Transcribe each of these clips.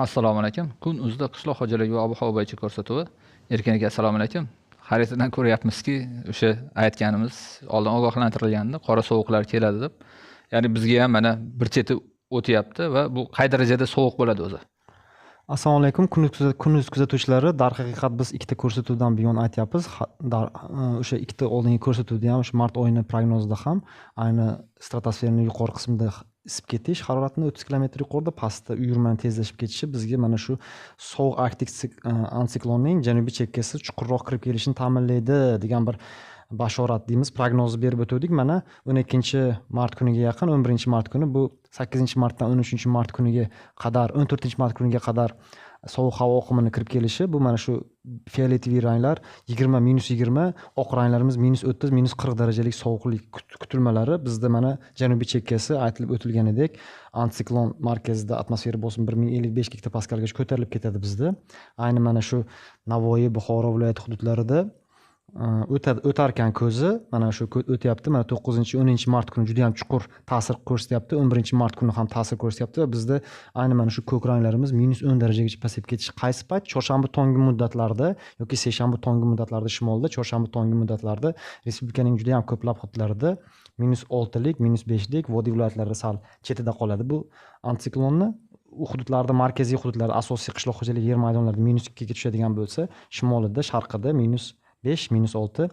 Assalomu alaykum. Kun uzda qishloq xo'jaligi va ob-havo bo'yicha ko'rsatuvi. Erkin aka, assalomu alaykum. Xaritadan ko'ryapmizki, o'sha aytganimiz oldin ogohlantirilgandi, qora sovuqlar keladi deb. Ya'ni bizga ham mana bir cheti o'tyapti va bu qay darajada sovuq bo'ladi o'zi? Assalomu alaykum. Kun kuzatuvchilari, darhaqiqat biz ikkita ko'rsatuvdan buyon aytyapmiz. O'sha ikkita oldingi ko'rsatuvda ham, o'sha mart oyini prognozida ham ayni stratosferaning yuqori qismida isib ketish, haroratni 30 kilometr yuqorida, pastda uyurmani tezlashib ketishi bizga mana shu sovuq arktik ansiklonning janubiy chekkasi chuqurroq kirib kelishini ta'minlaydi degan bir bashorat deymiz, prognozni berib o'tdik. Mana 12 mart kuniga yaqin, 11 mart kuni, bu 8 martdan 13 mart kuniga qadar, 14 mart kuniga qadar sovuq havo oqimini kirib kelishi, bu mana shu фиолетовый ranglar 20, -20, oq ranglarimiz -30, -40 darajalik sovuqlik kutilmalari bizda mana janubiy chekkasi, aytilib o'tilganidek, ansiklon markazida atmosfera bosimi 1055 gektopaskalgacha ko'tarilib ketadi bizda. Ayni mana shu Navoiy, Buxoro viloyati hududlarida o'tadi, o'tarkan ko'zi mana shu o'tyapti. Mana 9, 10 mart kuni juda ham chuqur ta'sir ko'rsatyapti, 11 mart kuni ham ta'sir ko'rsatyapti va bizda ayni mana shu ko'k ranglarimiz -10 darajagacha pasayib ketish qaysi payt? Chorshanba tongi muddatlarda yoki seshanba tongi muddatlarda shimolda, chorshanba tongi muddatlarda respublikaning juda ham ko'plab hududlarida -6lik, -5lik, vodiy viloyatlarida sal chetida qoladi bu ansiklonni. U hududlarda, markaziy hududlarda, asosiy qishloq xo'jaligi yer maydonlarida -2ga tushadigan bo'lsa, shimolida, sharqida -5, -6,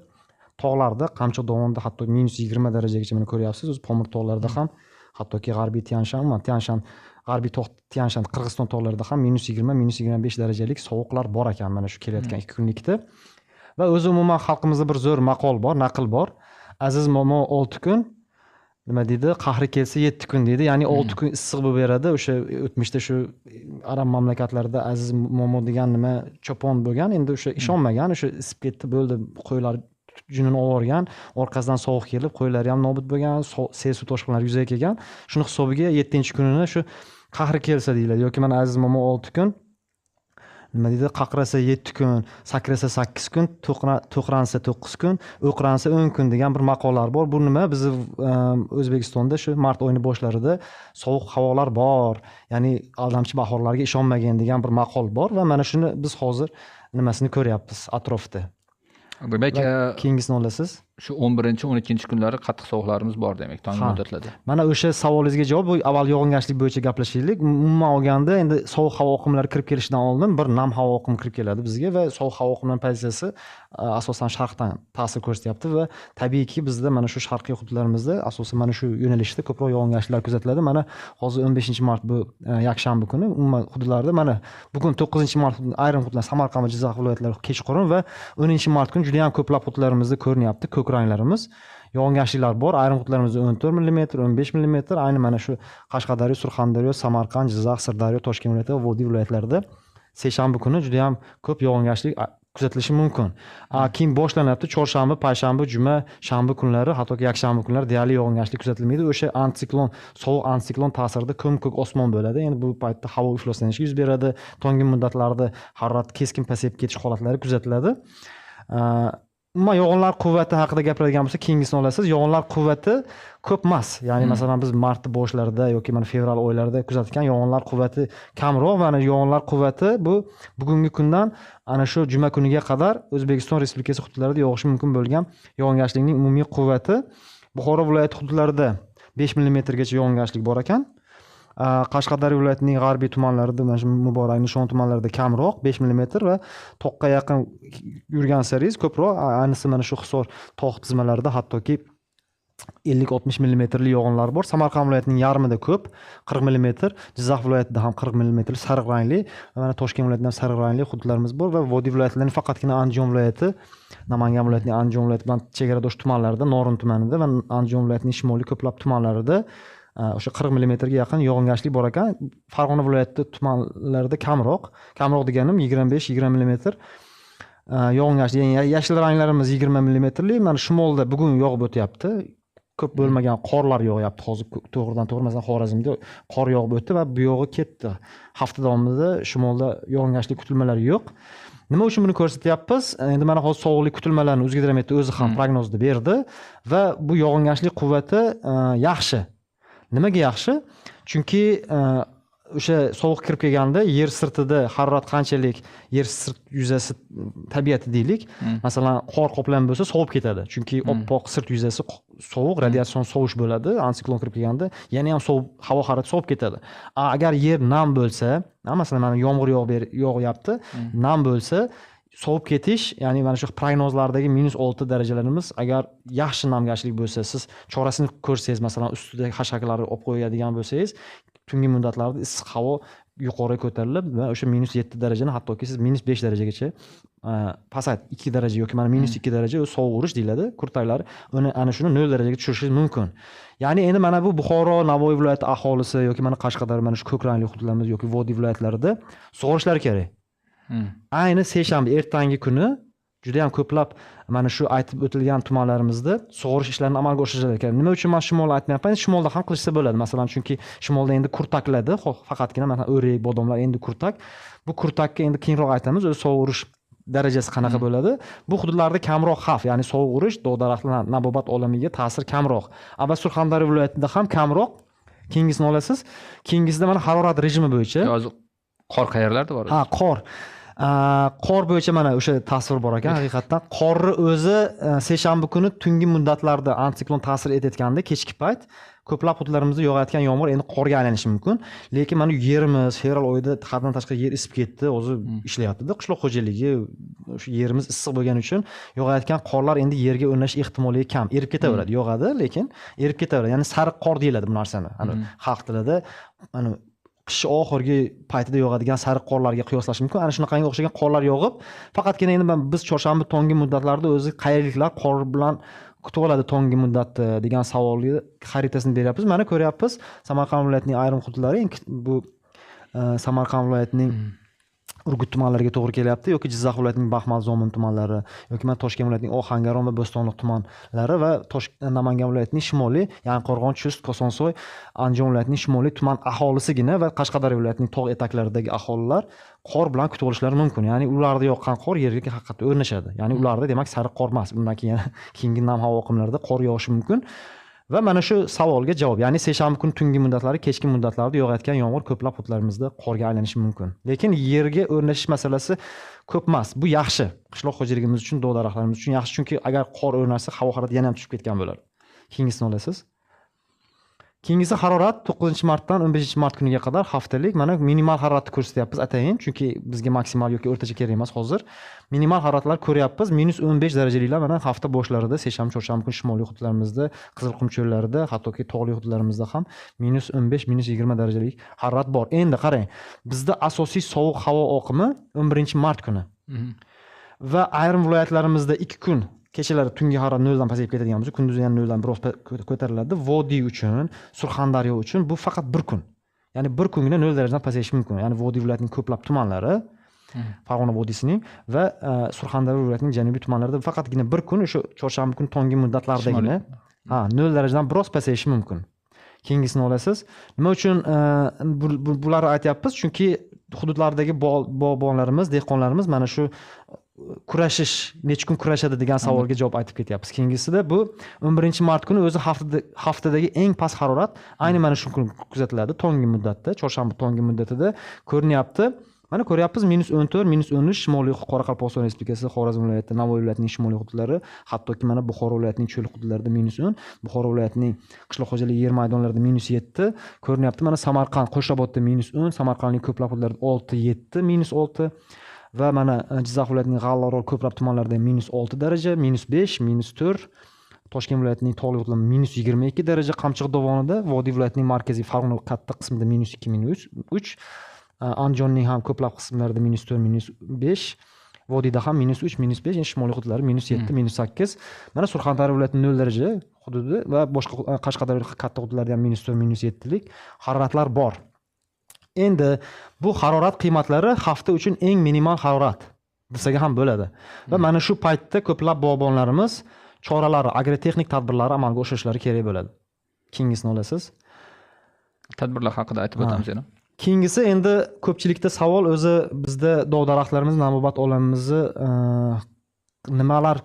tog'larda, Qamchiq dovonida hatto -20 darajagacha, mana ko'ryapsiz o'zi, Pomir tog'larida ham, hattoki g'arbiy Tyanshan, umuman Tyanshan, g'arbiy tog', Tyanshan, Qirg'iziston tog'larida ham -20, -25 darajalik sovuqlar bor ekan mana shu kelayotgan 2 kunlikda. Va o'zi umuman xalqimizda bir zo'r maqol bor, naql bor: "Aziz momo 6 kun, nima deydi, qahri kelsa 7 kun" deydi. Ya'ni 6 kun issiq bo'lib beradi. O'sha o'tmishda shu arab mamlakatlarida Aziz momo degan nima chopon bo'lgan. Endi o'sha ishonmagan, o'sha isib ketdi, bo'ldi, qo'ylar junini olib yuborgan, orqasidan sovuq kelib, qo'ylari ham nobud bo'lgan, sel suv toshqinlari yuzaga kelgan. Shuni hisobiga yettinchi kunini shu qahri kelsa deyiladi yoki mana Aziz momo 6 kun, nima deydi, qaqrasa 7 kun, sakrasa 8 kun, to'qransa 9 kun, o'qransa 10 kun degan bir maqollar bor. Bu nima? Bizni O'zbekistonda shu mart oyini boshlarida sovuq havolar bor, ya'ni aldamchi bahorlarga ishonmagin degan bir maqol bor va mana shuni biz hozir nimasini ko'ryapmiz atrofda. Demak, Va keyingisini olasiz. Shu 11, 12 kunlari qattiq sovuqlarimiz bor demak, tonggi muddatlarda. Mana o'sha savolingizga javob, bu avval yog'ingarchilik bo'yicha gaplashaylik. Umuman olganda, endi sovuq havo oqimlari kirib kelishidan oldin bir nam havo oqimi kirib keladi bizga va sovuq havo oqimlari pozitsiyasi asosan sharqdan ta'sir ko'rsatyapti va tabiiyki, bizda mana shu sharqiy hududlarimizda asosan mana shu yo'nalishda ko'proq yog'ingarchiliklar kuzatiladi. Mana hozir 15 mart, bu yakshanba kuni umuman hududlarda, mana bugun 9 mart ayrim hududlar, Samarqand va Jizzax viloyatlari kechqurun va 10 mart kuni juda ham ko'plab hududlarimizda ko'rinyapti ko'k ranglarimiz, yog'ingarchiliklar bor. Ayrim hududlarimizda 14 millimetr, 15 millimetr, ayni mana shu Qashqadaryo, Surxondaryo, Samarqand, Jizzax, Sirdaryo, Toshkent viloyati va vodiy viloyatlarida seshanba kuni juda ham ko'p yog'ingarchilik kuzatilishi mumkin. Keyin boshlanyapti chorshanba, payshanba, juma, shanba kunlari, hattoki yakshanba kunlari deyarli yog'ingarchilik kuzatilmaydi. O'sha ansiklon, sovuq ansiklon ta'sirida ko'm ko'k osmon bo'ladi. Endi bu paytda havo ifloslanishi yuz beradi, tongi muddatlarda harorat keskin pasayib ketish holatlari kuzatiladi. Umuman yog'inlar quvvati haqida gapiradigan bo'lsak, keyingisini olasiz. Yog'inlar quvvati ko'p emas. Ya'ni masalan, biz martni boshlarida yoki mana fevral oylarida kuzatgan yog'inlar quvvati kamroq. Mana yog'inlar quvvati bu bugungi kundan ana shu juma kuniga qadar O'zbekiston Respublikasi hududlarida yog'ishi mumkin bo'lgan yog'ingarchilikning umumiy quvvati Buxoro viloyati hududlarida 5 millimetrgacha yog'ingarchilik bor ekan. Qashqadaryo viloyatining g'arbiy tumanlarida, mana shu Muborak, Nishon tumanlarida kamroq, 5 millimetr va toqqa yaqin yurgan saringiz ko'proq, ayniqsa mana shu Hisor tog' tizmalarida hattoki 50-60 millimetrli yog'inlar bor. Samarqand viloyatining yarmida ko'p, 40 millimetr, Jizzax viloyatida ham 40 millimetr sariq rangli va mana Toshkent viloyatida ham sariq rangli hududlarimiz bor va vodiy viloyatlarining faqatgina Andijon viloyati, Namangan viloyatining Andijon viloyati bilan chegaradosh tumanlarida, Norin tumanida va Andijon viloyatining shimoliy ko'plab tumanlarida o'sha 40 millimetrga yaqin yog'ingarchilik bor ekan. Farg'ona viloyati tumanlarida kamroq, kamroq deganim 25-20 millimetr yog'ingarchilik. Ya'ni yashil ranglarimiz 20 millimetrli. Mana shimolda bugun yog'ib o'tyapti. Ko'p bo'lmagan qorlar yog'yapti hozir to'g'ridan to'g'ri, masalan, Xorazmda qor yog'ib o'tdi va bu yog'i ketdi. Hafta davomida shimolda yog'ingarchilik kutilmalari yo'q. Nima uchun buni ko'rsatyapmiz? Endi mana hozir sovuqlik kutilmalarini O'zgidrometda o'zi ham prognozda berdi va bu yog'ingarchilik quvvati yaxshi. Nimaga yaxshi? Chunki O'sha sovuq kirib kelganda yer sirtida harorat qanchalik, yer sirt yuzasi tabiati deylik, masalan, qor qoplangan bo'lsa sovib ketadi, chunki oppoq sirt yuzasi sovuq, radiatsion sovish bo'ladi. Ansiklon kirib kelganda yana ham sovuq, havo harorati sovib ketadi. Agar yer nam bo'lsa, masalan, mana yomg'ir yog'yapti, nam bo'lsa sovib ketish, ya'ni mana shu prognozlardagi -6 darajalarimiz agar yaxshi namgarchilik bo'lsa, siz chorasini ko'rsangiz, masalan, ustida xashaklarni olib qo'yadigan bo'lsangiz, tungi muddatlarda issiq havo yuqoriga ko'tarilib va o'sha -7 darajani hattoki siz -5 darajagacha pasayt 2 daraja yoki mana -2 daraja sovuq urish deyiladi, kurtaklar uni ana shuni 0 darajaga tushirishingiz mumkin. Ya'ni endi mana bu Buxoro, Navoiy viloyati aholisi yoki mana Qashqadaryo, mana shu ko'k rangli hududlarimiz yoki vodiy viloyatlarida sug'orishlari kerak. Ayni seshanba ertangi kuni juda ham ko'plab mana shu aytib o'tilgan tumanlarimizda sug'orish ishlarini amalga oshirishlari kerak. Nima uchun men shimolni aytmayapman? Shimolda ham qilishsa bo'ladi. Masalan, chunki shimolda endi kurtaklarda faqatgina masalan o'rik, bodomlar endi kurtak. Bu kurtakka endi keyinroq aytamiz, o'zi sovuq urish darajasi qanaqa bo'ladi. Bu hududlarda kamroq xavf, ya'ni sovuq urish dog'-daraxtlar, nabobat olamiga ta'sir kamroq. Avval Surxondaryo viloyatida ham kamroq. Keyingisini olasiz. Keyingisida mana harorat rejimi bo'yicha. Hozir qor qayerlarda bor? Ha, qor. Qor bo'yicha mana o'sha tasvir bor ekan haqiqatdan. Qorni o'zi seshanba kuni tungi muddatlarda ansiklon ta'sir etayotganda kechki payt ko'plab hududlarimizda yog'ayotgan yomg'ir endi qorga aylanishi mumkin. Lekin mana yerimiz fevral oyida haddan tashqari yer isib ketdi, o'zi ishlayapti-da. Qishloq xo'jaligi o'sha yerimiz issiq bo'lgani uchun yog'ayotgan qorlar endi yerga o'rnash ehtimoli kam. Erib ketaveradi, yog'adi, lekin erib ketaveradi. Ya'ni sariq qor deyiladi bu narsani. Hani xalq tilida mana qish oxirgi paytida yog'adigan sariq qorlarga qiyoslash mumkin. Ana shunaqangi o'xshagan qorlar yog'ib, faqatgina endi biz chorshanba tongi muddatlarda o'zi qayerliklar qor bilan kutib oladi tongi muddatda degan savolga xaritasini beryapmiz. Mana ko'ryapmiz Samarqand viloyatining ayrim hududlari, bu Samarqand viloyatining Urgut tumanlariga to'g'ri kelyapti yoki Jizzax viloyatining Baxmal, Zomin tumanlari yoki mana Toshkent viloyatining Ohangaron va Bo'stonliq tumanlari va Namangan viloyatining shimoliy, Yangiqo'rg'on, Chust, Kosonsoy, Andijon viloyatining shimoliy tuman aholisigina va Qashqadaryo viloyatining tog' etaklaridagi aholilar qor bilan kutib olishlari mumkin. Ya'ni ularda yoqqan qor yerga haqiqatda o'rnashadi. Ya'ni ularda demak sariq qor emas. Undan keyin keyingi nam havo oqimlarida qor yog'ishi mumkin. Va mana shu savolga javob, ya'ni seshanba kuni tungi muddatlari, kechki muddatlarda yog'ayotgan yomg'ir ko'plab hududlarimizda qorga aylanishi mumkin. Lekin yerga o'rnashish masalasi ko'p emas. Bu yaxshi. Qishloq xo'jaligimiz uchun, dog'-daraxtlarimiz uchun yaxshi, chunki agar qor o'rnashsa, havo harorati yana ham tushib ketgan bo'ladi. Keyingisini olasiz. Keyingisi harorat 9-martdan 15-mart kuniga qadar haftalik mana minimal haroratni ko'rsatyapmiz atayin, chunki bizga maksimal yoki o'rtacha kerak emas hozir. Minimal haroratlar ko'ryapmiz, -15 darajaliklar mana hafta boshlarida, seshanba, chorshanba kuni shimoliy hududlarimizda, Qizilqum cho'llarida, hattoki tog'li hududlarimizda ham -15, -20 darajalik harorat bor. Endi qarang, bizda asosiy sovuq havo oqimi 11-mart kuni. Va ayrim viloyatlarimizda 2 kun kechalari tungi harorat 0 dan pasayib ketadigan bo'lsa, kunduzi ham 0 dan biroz ko'tariladi. Vodiy uchun, Surxondaryo uchun bu faqat bir kun. Ya'ni bir kungina 0 darajadan pasayishi mumkin. Ya'ni vodiy viloyatining ko'plab tumanlari, Farg'ona vodiysining va Surxondaryo viloyatining janubiy tumanlarida faqatgina bir kun, o'sha chorshanba kuni tongi muddatlardagina, ha, 0 darajadan biroz pasayishi mumkin. Keyingisini olasiz. Nima uchun bularni aytyapmiz? Chunki hududlardagi bog'bonlarimiz, dehqonlarimiz mana shu kurashish, necha kun kurashadi degan savolga javob aytib ketyapmiz. Keyingisida bu 11-mart kuni o'zi haftadagi eng past harorat ayni mana shu kun kuzatiladi. Tongi muddatda, chorshanba tongi muddatida ko'rinyapti. Mana ko'ryapmiz -14, -13 shimoliy Qoraqalpog'iston Respublikasi, Xorazm viloyati, Navoiy viloyatining shimoliy hududlari, hattoki mana Buxoro viloyatining cho'l hududlarida -10, Buxoro viloyatining qishloq xo'jaligi yer maydonlarida -7 ko'rinyapti. Mana Samarqand, Qo'shrabotda -10, Samarqandning ko'plab hududlarida 6, 7, -6 va mana Jizzax viloyatining G'allaorol ko'plab tumanlarida -6 daraja, -5, -4, Toshkent viloyatining tog'li hududlarida -22 daraja, Qamchiq dovonida, Vodiy viloyatining markaziy Farg'ona katta qismida -2, -3, Andijonning ham ko'plab qismlarida -4, -5, Vodiyda ham -3, -5, endi shimoliy hududlari -7, -8. Mana Surxondaryo viloyatining 0 daraja hududi va boshqa Qashqadaryo katta hududlarida ham -4, -7 lik haroratlar bor. Endi bu harorat qiymatlari hafta uchun eng minimal harorat desak ham bo'ladi. Va mana shu paytda ko'plab bog'bonlarimiz choralari, agrotexnik tadbirlarni amalga oshirishlari kerak bo'ladi. Keyingisini olasiz. Tadbirlar haqida aytib o'tamiz yana. Keyingisi endi ko'pchilikda savol o'zi bizda dog' daraxtlarimiz, nabobat olamimizni nimalar,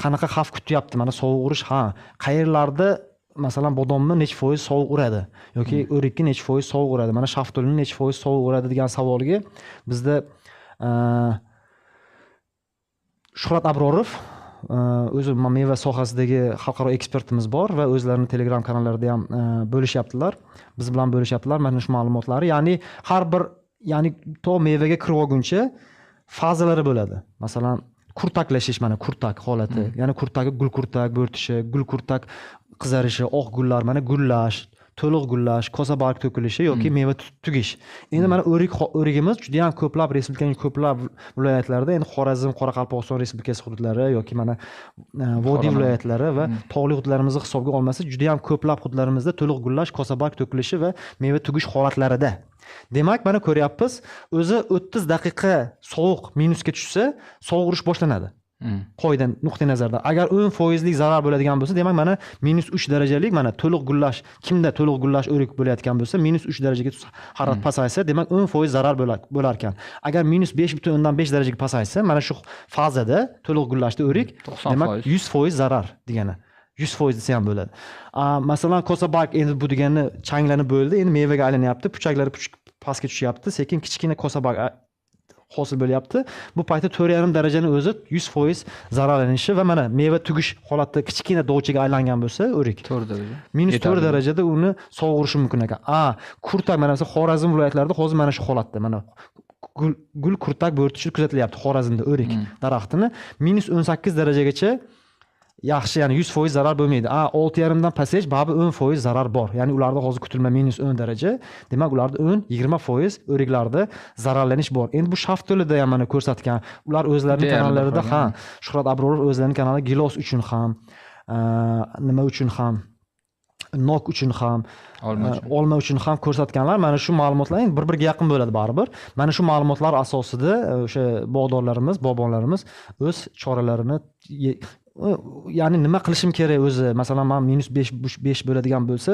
qanaqa xavf kutyapti? Mana sovuq urish, ha, qayerlarda Masalan, bodomni necha foiz sovuq uradi yoki o'rikni necha foiz sovuq uradi, mana shaftolini necha foiz sovuq uradi degan savolga bizda Shuhrat Abrorov o'zi meva sohasidagi xalqaro ekspertimiz bor va o'zlarini Telegram kanallarida ham bo'lishyaptilar, biz bilan bo'lishyaptilar mana shu ma'lumotlarni. Ya'ni har bir, ya'ni to mevaga kirib olguncha fazalari bo'ladi. Masalan, kurtaklashish, mana kurtak holati, ya'ni kurtagi gul kurtak bo'rtishi, gul kurtak qizarishi, oq gullar, mana gullash, to'liq gullash, kosa barg to'kilishi yoki meva tugish. Endi mana o'rigimiz juda ham ko'plab respublikaning ko'plab viloyatlarida, endi Xorazm, Qoraqalpog'iston Respublikasi hududlari yoki mana vodiy viloyatlari va tog'li hududlarimizni hisobga olmasak, juda ham ko'plab hududlarimizda to'liq gullash, kosa barg to'kilishi va meva tugish holatlarida. Demak, mana ko'ryapmiz, o'zi 30 daqiqa sovuq minusga tushsa, sovuq urish boshlanadi. Qoida nuqtai nazardan agar 10% zarar bo'ladigan bo'lsa, demak mana -3 darajalik mana to'liq gullash, kimda to'liq gullash o'rik bo'layotgan bo'lsa, -3 darajaga harorat pasaysa, demak 10% zarar bo'lar ekan. Agar -5.5 darajaga pasaysa, mana shu fazada to'liq gullashda o'rik, demak 100% zarar degani. 100% desa ham bo'ladi. Masalan, kosa barg endi bu degani changlanib bo'ldi, endi mevaga aylanyapti, puchaklari pastga tushyapti, sekin kichkina kosa barg hosil bo'lyapti. Bu paytda 4.5 darajani o'zi 100% zararlanishi va mana meva tugish holatda kichkina dovchaga aylangan bo'lsa o'rik 4 daraja, -4 darajada uni sovuq urishi mumkin ekan. Kurtak mana masalan Xorazm viloyatlarida hozir mana shu holatda, mana gul kurtak bo'rtishi kuzatilyapti Xorazmda o'rik daraxtini -18 darajagacha yaxshi, ya'ni 100% zarar bo'lmaydi. 6.5 dan pasayish baribir 10% zarar bor. Ya'ni ularda hozir kutilma -10 daraja, demak ularda 10-20% o'riklarda zararlanish bor. Endi bu shaftolida ham mana ko'rsatgan. Ular o'zlarining kanallarida, ha, Shuhrat Abrorov o'zlarining kanalida gilos uchun ham, nima uchun ham, nok uchun ham, olma uchun ham ko'rsatganlar. Mana shu ma'lumotlar endi bir-biriga yaqin bo'ladi baribir. Mana shu ma'lumotlar asosida o'sha bog'dorlarimiz, bog'bonlarimiz o'z choralarini, ya'ni nima qilishim kerak o'zi, masalan men -5 bo'ladigan bo'lsa,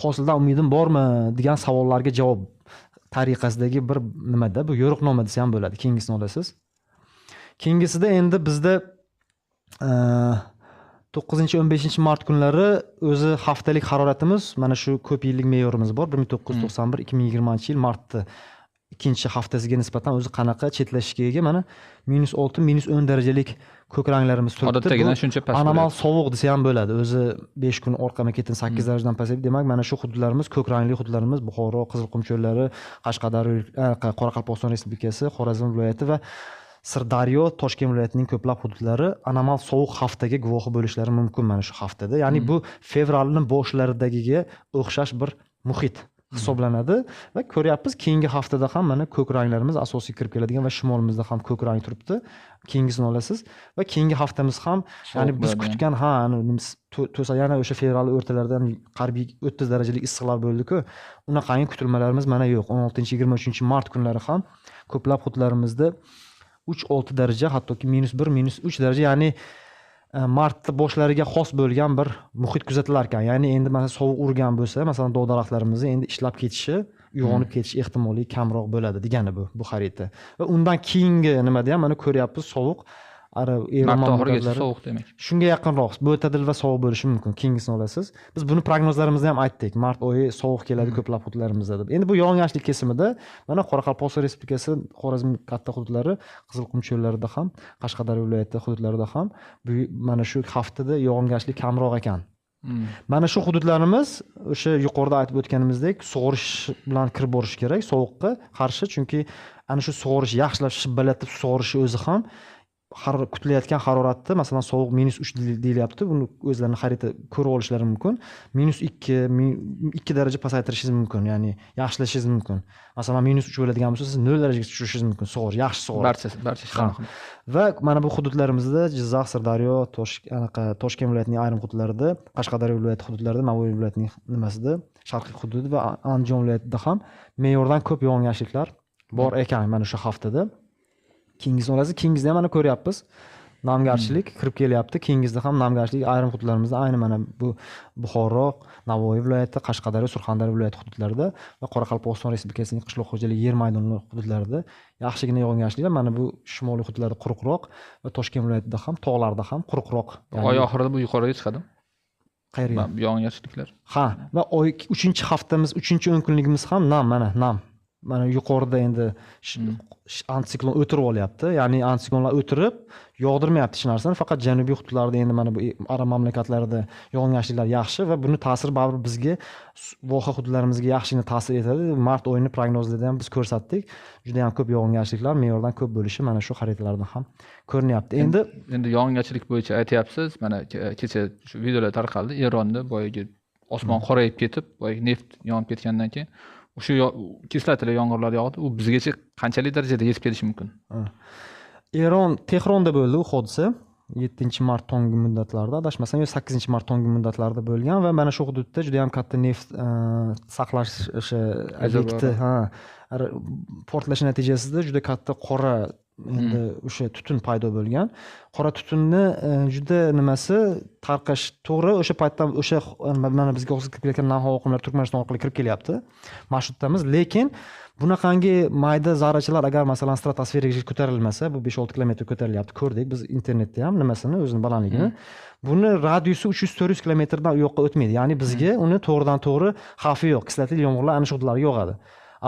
hosildan umidim bormi degan savollarga javob tariqasidagi bir nimada bu yo'riqnoma desa ham bo'ladi. Keyingisini olasiz. Keyingisida endi bizda 9-15 mart kunlari o'zi haftalik haroratimiz mana shu ko'p yillik me'yorimiz bor. 1991-2020 yil martda ikkinchi haftasiga nisbatan o'zi qanaqa chetlashishga ega, mana -6, -10 darajalik ko'k ranglarimiz turibdi. Odatdagidan shuncha past. Anomal sovuq desa ham bo'ladi. O'zi 5 kun orqama ketin 8 darajadan pasayib, demak mana shu hududlarimiz, ko'k rangli hududlarimiz Buxoro, Qizilqum cho'llari, Qashqadaryo, Qoraqalpog'iston Respublikasi, Xorazm viloyati va Sirdaryo, Toshkent viloyatining ko'plab hududlari anomal sovuq haftaga guvohi bo'lishlari mumkin mana shu haftada. Ya'ni bu fevralning boshlaridagiga o'xshash bir muhit hisoblanadi va ko'ryapmiz, keyingi haftada ham mana ko'k ranglarimiz asosiy kirib keladigan va shimolimizda ham ko'k rang turibdi. Keyingisini olasiz va keyingi haftamiz ham, ya'ni biz kutgan, ha, to'sa yana o'sha fevral o'rtalaridan qariyb 30 darajalik issiqlar bo'ldi-ku, unaqangi kutilmalarimiz mana yo'q. 16-23 mart kunlari ham ko'plab hududlarimizda 3-6 daraja, hattoki -1, -3 daraja, ya'ni mart boshlariga xos bo'lgan bir muhit kuzatilar ekan. Ya'ni endi masalan sovuq urgan bo'lsa, masalan dog' daraxtlarimizni endi ishlab ketishi, uyg'onib ketish ehtimoli kamroq bo'ladi degani bu xarita. Va undan keyingi nimada ham mana ko'ryapmiz, sovuq Eron mamlakatlari sovuq demak. Shunga yaqinroq, mo'tadil va sovuq bo'lishi mumkin. Keyingisini olasiz. Biz buni prognozlarimizda ham aytdik. Mart oyi sovuq keladi ko'plab hududlarimizda deb. Endi bu yog'ingarchilik kesimida mana Qoraqalpog'iston Respublikasi, Xorazm katta hududlari, Qizilqum cho'llarida ham, Qashqadaryo viloyati hududlarida ham bu mana shu haftada yog'ingarchilik kamroq ekan. Mana shu hududlarimiz o'sha yuqorida aytib o'tganimizdek sug'orish bilan kirib borish kerak sovuqqa qarshi, chunki ana shu sug'orish, yaxshilab shibbalatib sug'orishi o'zi ham kutilayotgan haroratni, masalan sovuq -3 deyilyapti, buni o'zlarini xarita ko'rib olishlari mumkin. -2, 2 daraja pasaytirishingiz mumkin, ya'ni yaxshilashingiz mumkin. Masalan -3 bo'ladigan bo'lsa, siz 0 darajaga tushishingiz mumkin, sug'orish, yaxshi sug'orish. Barcha ishlarni. Va mana bu hududlarimizda Jizzax, Sirdaryo, Toshkent viloyatining ayrim hududlarida, Qashqadaryo viloyati hududlarida, Navoiy viloyatining nimasida, sharqiy hududi va Andijon viloyatida ham me'yordan ko'p yog'ingarchiliklar bor ekan mana shu haftada. Keyingisini olasiz. Keyingisida ham mana ko'ryapmiz. Namgarchilik kirib kelyapti. Keyingisida ham namgarchilik ayrim hududlarimizda, ayni mana bu Buxoro, Navoiy viloyati, Qashqadaryo, Surxondaryo viloyati hududlarida va Qoraqalpog'iston Respublikasining qishloq xo'jaligi yer maydonlari hududlarida yaxshigina yog'ingarchiliklar. Mana bu shimoliy hududlarda quruqroq va Toshkent viloyatida ham, tog'larda ham quruqroq. Oy oxirida bu yuqoriga chiqadimi? Qayerga? Yog'ingarchiliklar. Ha, va 3 haftamiz, 3 o'n kunligimiz ham nam, mana nam. Mana yuqorida endi antitsiklon o'tirib olyapti. Ya'ni antitsiklonlar o'tirib yog'dirmayapti hech narsani. Faqat janubiy hududlarda endi mana bu arab mamlakatlarida yog'ingarchiliklar yaxshi va buni ta'siri baribir bizga, voha hududlarimizga yaxshigina ta'sir etadi. Mart oyini prognozlarda ham biz ko'rsatdik. Juda ham ko'p yog'ingarchiliklar me'yordan ko'p bo'lishi mana shu xaritalardan ham ko'rinyapti. Endi yog'ingarchilik bo'yicha aytyapsiz. Mana kecha shu videolar tarqaldi. Eronda boyagi osmon qorayib ketib, boyagi neft yonib ketgandan keyin o'sha kislotali yomg'irlar yog'di. U bizgacha qanchalik darajada yetib kelishi mumkin? Eron, Tehronda bo'ldi u hodisa. 7 mart tongi muddatlarda, adashmasam, yo 8 mart tongi muddatlarda bo'lgan va mana shu hududda juda ham katta neft saqlash o'sha obyekti, ha, portlashi natijasida juda katta qora endi o'sha tutun paydo bo'lgan. Qora tutunni juda nimasi tarqash to'g'ri o'sha paytda o'sha mana bizga hozir kirib kelayotgan nam havo oqimlari Turkmaniston orqali kirib kelyapti. Marshrutdamiz, lekin bunaqangi mayda zarrachalar agar masalan stratosferaga ko'tarilmasa, bu 5-6 kilometr ko'tarilyapti, ko'rdik biz internetda ham nimasini, o'zini balandligini. Buni radiusi 300-400 kilometrdan u yoqqa o'tmaydi. Ya'ni bizga uni to'g'ridan to'g'ri xavfi yo'q. Kislotali yomg'irlar ana shu hududlarga yog'adi.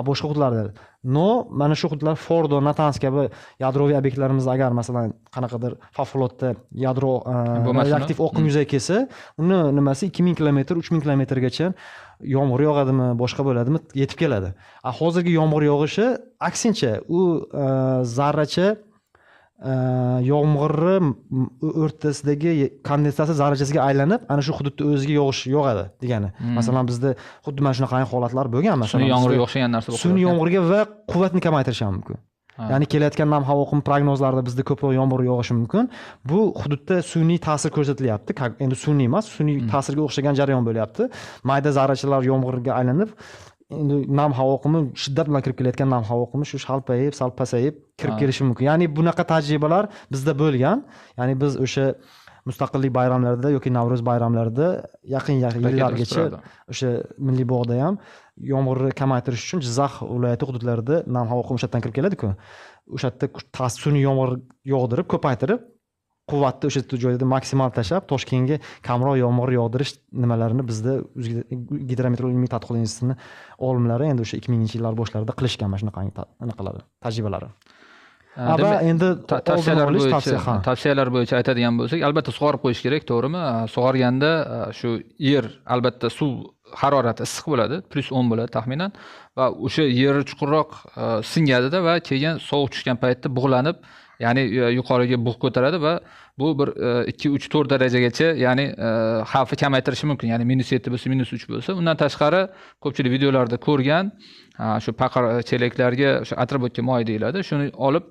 Boshqa hududlarda. Но, mana shu hududlar Fordo, Natanz kabi yadroviy obyektlarimizda agar masalan qanaqadir favqulodda yadro radioaktiv oqim yuzaga kelsa, uni nimasi 2000 kilometr, 3000 kilometrgacha yomg'ir yog'adimi, boshqa bo'ladimi, yetib keladi. Hozirgi yomg'ir yog'ishi aksincha, u zarracha yomg'irni o'rtasidagi kondensatsiya zarrachasiga aylanib, ana shu hududda o'ziga yog'ish yog'adi degani. Masalan, bizda xuddi mana shunaqa holatlar bo'lgan, masalan, sun'iy yomg'irga o'xshagan narsa bo'lib. Sun'iy yomg'irga va quvvatni kamaytirishi ham mumkin. Ya'ni kelayotgan nam havo oqimi prognozlarida bizda ko'proq yomg'ir yog'ishi mumkin. Bu hududda sun'iy ta'sir ko'rsatilyapti. Endi sun'iy emas, sun'iy ta'sirga o'xshagan jarayon bo'lyapti. Mayda zarrachalar yomg'irga aylanib, endi nam havo oqimi shiddat bilan kirib kelayotgan nam havo oqimi shu shalpayib, sal pasayib kirib kelishi mumkin. Ya'ni bunaqa tajribalar bizda bo'lgan. Ya'ni biz o'sha mustaqillik bayramlarida yoki Navro'z bayramlarida yaqin yaqin yillargacha o'sha Milliy bog'da ham yomg'irni kamaytirish uchun Jizzax viloyati hududlarida nam havo oqimi o'sha yerdan kirib keladi-ku. O'sha yerda sun'iy yomg'ir yog'dirib, ko'paytirib, quvvatni o'sha joyda maksimal tashlab, Toshkentga kamroq yomg'ir yog'dirish nimalarini bizda Gidrometeorologiya ilmiy tadqiqot institutini olimlari endi o'sha 2000-yillar boshlarida qilishgan mana shunaqa anaqalari, tajribalari. Va endi tavsiyalar bo'yicha, tavsiyalar bo'yicha aytadigan bo'lsak, albatta sug'orib qo'yish kerak, to'g'rimi? Sug'organda shu yer albatta suv harorati issiq bo'ladi, +10 bo'ladi taxminan va o'sha yeri chuqurroq singadida va keyin sovuq tushgan paytda bug'lanib, ya'ni yuqoriga bug' ko'taradi va bu bir 2, 3, 4 darajagacha, ya'ni xavfni kamaytirishi mumkin. Ya'ni -7 bo'lsa, -3 bo'lsa. Undan tashqari ko'pchilik videolarda ko'rgan shu paqir chelaklarga o'sha отработка moy deyiladi. Shuni olib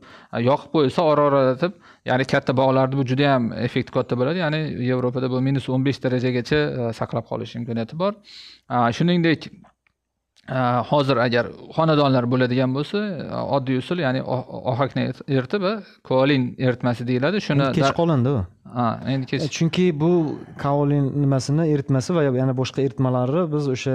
yoqib qo'yilsa, ora-oralatib, ya'ni katta bog'larda bu juda ham effekti katta bo'ladi. Ya'ni Yevropada bu -15 darajagacha saqlab qolish imkoniyati bor. Shuningdek, hozir agar xonadonlar bo'ladigan bo'lsa, oddiy usul, ya'ni ohakni eritib, kaolin eritmasi deyiladi. Shuni kech qolindi u. Ha, endi kech. Chunki bu kaolin nimasini eritmasi va yana boshqa eritmalarni biz o'sha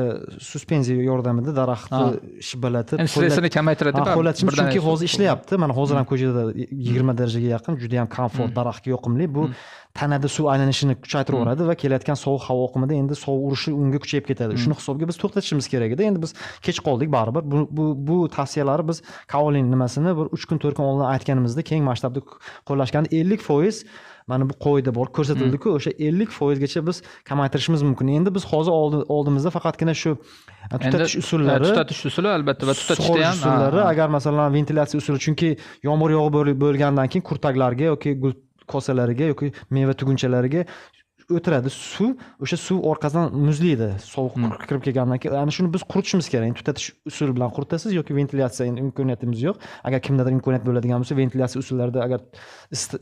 suspenziya yordamida daraxtni shibalatib, stressini kamaytiradi. Ho'latishimiz, chunki hozir ishlayapti. Mana hozir ham ko'chada 20 darajaga yaqin, juda ham komfort, daraxtga yoqimli. Bu tanada suv aylanishini kuchaytirib yuboradi va kelayotgan sovuq havo oqimida endi sovuq urishi unga kuchayib ketadi. Shuni hisobiga biz to'xtatishimiz kerak edi. Endi biz kech qoldik baribir. Bu tavsiyalarni biz kaolin nimasini bir 3 kun 4 kun oldin aytganimizda keng masshtabda qo'llashganda 50% mana bu qoida bor ko'rsatildi-ku, o'sha 50% gacha biz kamaytirishimiz mumkin. Endi biz hozir oldimizda faqatgina shu tutatish usullari, tutatish usuli albatta va tutatishda ham usullari, agar masalan ventilyatsiya usuli, chunki yomg'ir yog'ib bo'lgandan keyin kurtaklarga yoki gul kosalariga yoki meva tugunchalariga o'tiradi suv, o'sha suv orqasidan muzlaydi sovuq kirib kelgandan keyin. Ana shuni biz quritishimiz kerak. Endi tutatish usuli bilan quritasiz yoki ventilyatsiya, endi imkoniyatimiz yo'q. Agar kimdadir imkoniyat bo'ladigan bo'lsa, ventilyatsiya usullarida agar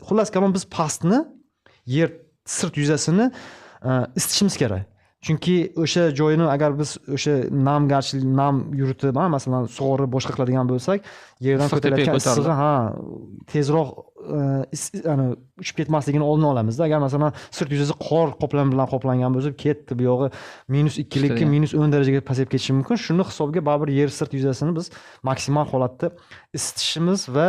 xullas kalom biz pastni, yer sirt yuzasini isitishimiz kerak. Chunki o'sha joyini agar biz o'sha namgarchilik, nam yuritib, masalan, sug'orib boshqa qiladigan bo'lsak, yerdan ko'tarilayotgan issig'i, ha, tezroq uchib ketmasligini oldini olamizda. Agar masalan sirt yuzasi qor qoplami bilan qoplangan bo'lsa, ketdi bu yog'i -2 -10 darajaga pasayib ketishi mumkin. Shuni hisobiga baribir yer sirt yuzasini biz maksimal holatda Isitishimiz va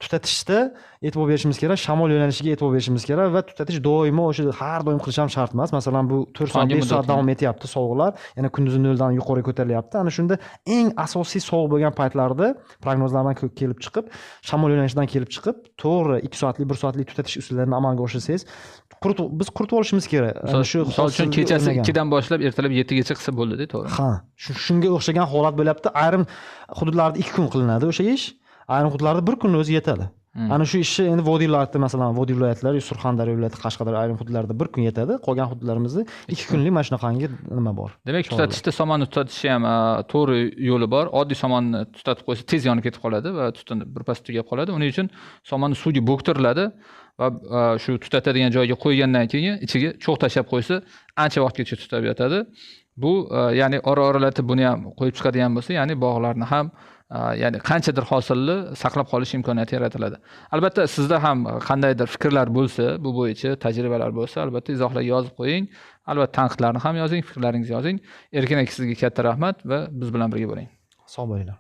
tutatishda e'tibor berishimiz kerak, shamol yo'nalishiga e'tibor berishimiz kerak va tutatish doimo o'sha har doim qilish ham shart emas. Masalan, bu 4 soat, 5 soat davom etyapti sovuqlar, yana kunduzi 0 dan yuqori ko'tarilyapti. Ana shunda eng asosiy sovuq bo'lgan paytlarda prognozlardan kelib chiqib, shamol yo'nalishidan kelib chiqib, to'g'ri 2 soatlik, 1 soatlik tutatish usullarini amalga oshirsangiz, biz quritib olishimiz kerak. Shu misol uchun kechasi 2 dan boshlab ertalab 7 gacha qilsa bo'ldi-da, to'g'rimi? Ha, shunga o'xshagan holat bo'lyapti. Ayrim hududlarda 2 kun qilinadi o'sha ish, ayrim hududlarda 1 kunning o'zi yetadi. Ana shu ishni endi vodiylarda, masalan, vodiy viloyatlari, Surxondaryo viloyati, Qashqadaryo ayrim hududlarda 1 kun yetadi, qolgan hududlarimizda 2 kunlik mana shunaqangi nima bor. Demak, tutatishda somonni tutatishi ham to'g'ri yo'li bor. Oddiy somonni tutatib qo'ysa tez yonib ketib qoladi va tutun birpas tugab qoladi. Uning uchun somonni suvga bo'ktiriladi va shu tutatadigan joyga qo'ygandan keyin ichiga cho'g' tashlab qo'ysa, ancha vaqtgacha tutab yotadi. Bu ya'ni ora-oralatib buni ham qo'yib chiqadigan bo'lsa, ya'ni bog'larni ham ya'ni qanchadir hosilni saqlab qolish imkoniyati yaratiladi. Albatta sizda ham qandaydir fikrlar bo'lsa, bu bo'yicha tajribalar bo'lsa, albatta izohlarga yozib qo'ying. Albatta tanqidlarni ham yozing, fikrlaringizni yozing. Erkin aka, sizga katta rahmat va biz bilan birga bo'ling. Sog' bo'linglar.